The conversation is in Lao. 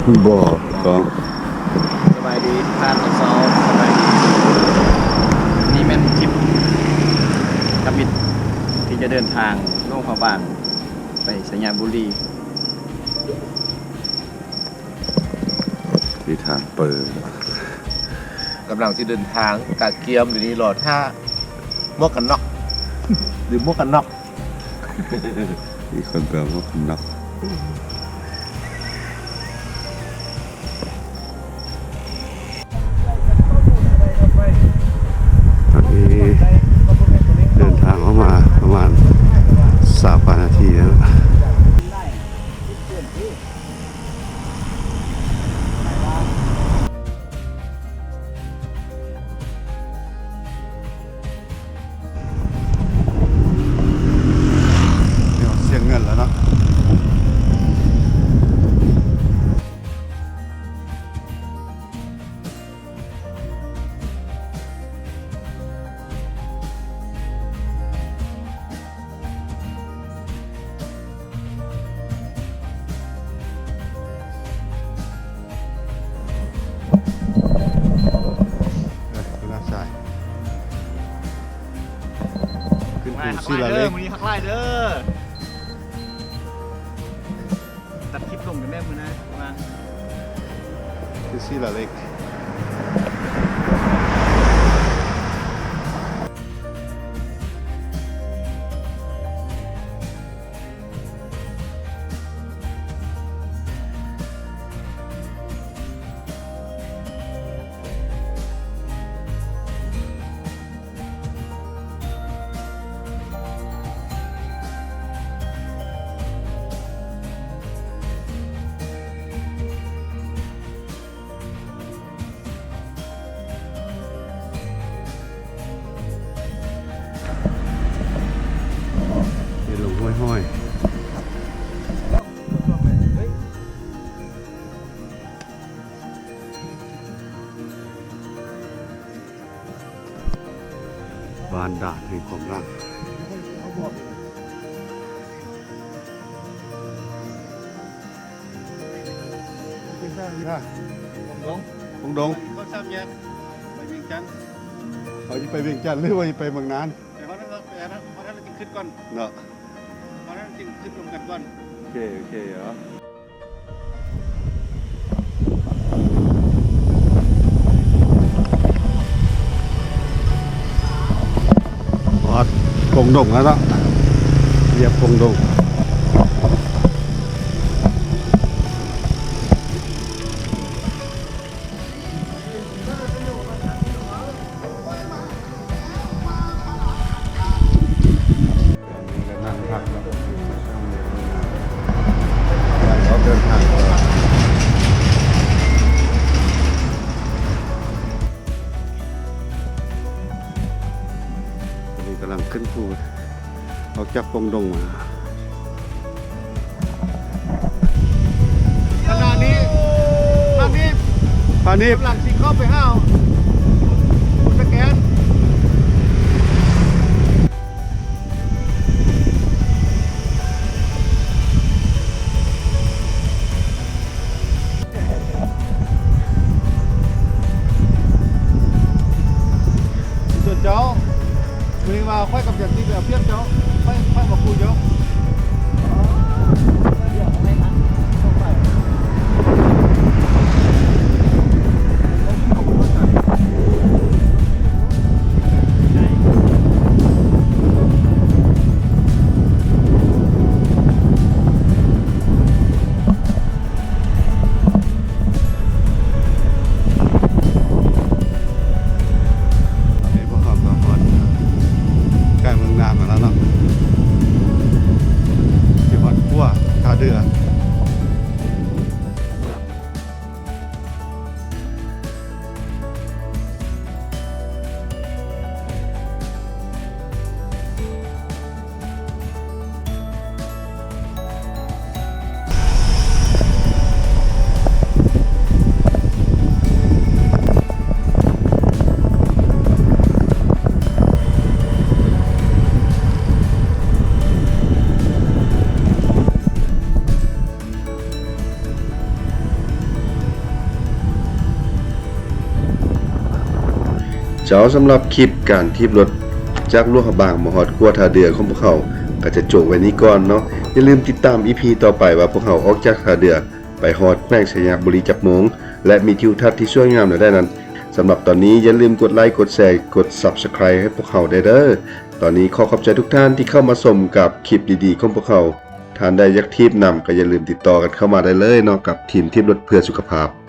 ບໍ່ ກໍ ສະບາຍດີທ່ານທັງສອງ ສະບາຍດີ. ນີ້ແມ່ນທຣິບທຳອິດທີ່ຈະເດີນທາງລົງພະບາງໄປໄຊຍະບູລີ. ທີ່ທາງເປີ ກຳລັງຊິເດີນທາງ ກະກຽມຢູ່ນີ້ ລໍຖ້າໝວກກັນນັອກ ຫຼື ໝວກກັນນັອກ. ມີຄົນເປີໝວກກັນນັອກ. ອັນນີ້ເດີນທາງອອກມາປະມານຊາວກວ່ານາທີແລ້ວ. ດຽວເສຍເງິນແລ້ວເນາະ. ເອີ ເວລາສາຍ ຂຶ້ນພູສີລາເລັກ. ມື້ນີ້ຄັກຫຼາຍເດີ ຕັດຄລິບລົງກັນແດ່ມື້ໜ້າ ປະມານ ຄືສີລາເລັກ. ເປັນລົງຫ້ວຍຫ້ອຍ. ບ້ານດ່ານແຫ່ງຄວາມລັກ. ປງດົງ ປງດົງ ເຂົ້າສາມແຍກ ໄປວຽງຈັນ. ເຮົາຊິໄປວຽງຈັນ ຫຼືວ່າຊິໄປເມືອງນານ? ໄປຮອດນັ້ນ ໄປຮອດນັ້ນ ຮອດນັ້ນຈຶ່ງຂຶ້ນກ່ອນເນາະ. ຮອດນັ້ນຈຶ່ງຂຶ້ນລົມກັນກ່ອນ. ໂອເຄ ໂອເຄ ເອົາ. ຮອດປົງດົງແລ້ວເນາະ ຢຽບປົງດົງ. ຕອນນີ້ກຳລັງຂຶ້ນພູ ອອກຈາກປົງດົງມາ. ຂະນະນີ້ ພານິບ ພານິບ ກຳລັງຊິເຂົ້າໄປຫາ ສະແກນ. ເຈົ້າ ມື້ນີ້ວ່າຂ້ອຍກັບຈັນຕິໄປເອົາປຽບເຈົ້າ ຂ້ອຍ ຂ້ອຍມາຂູ່ເຈົ້າ. ຕອນນີ້ພວກເຮົາກໍຮອດໃກ້ເມືອງນານມາແລ້ວເນາະ ຊິຮອດຂົວທ່າເດື່ອ. ຕ ແລ້ວສຳລັບຄລິບການຖີບລົດຈາກຫຼວງພະບາງມາຮອດຂົວທ່າເດື່ອຂອງພວກເຮົາ ກໍຈະຈົບໄວ້ນີ້ກ່ອນເນາະ. ຢ່າລືມຕິດຕາມ ອີພີ ຕໍ່ໄປວ່າພວກເຮົາອອກຈາກທ່າເດື່ອໄປຮອດແຂວງໄຊຍະບູລີຈັກໂມງ ແລະ ມີທິວທັດທີ່ສວຍງາມແນວໃດນັ້ນ. ສຳລັບຕອນນີ້ຢ່າລືມກົດໄລ ກົດແຊ ກົດ Subscribe ໃຫ້ພວກເຮົາແດ່ເດີ້. ຕອນນີ້ຂໍຂອບໃຈທຸກທ່ານທີ່ເຂົ້າມາຊົມກັບຄລິບດີໆຂອງພວກເຮົາ. ທ່ານໃດຢາກຖີບນຳກໍຢ່າລືມຕິດຕໍ່ກັນເຂົ້າມາໄດ້ເລີຍເນາະ ກັບທີມຖີບລົດເພື່ອສຸຂະພາບ.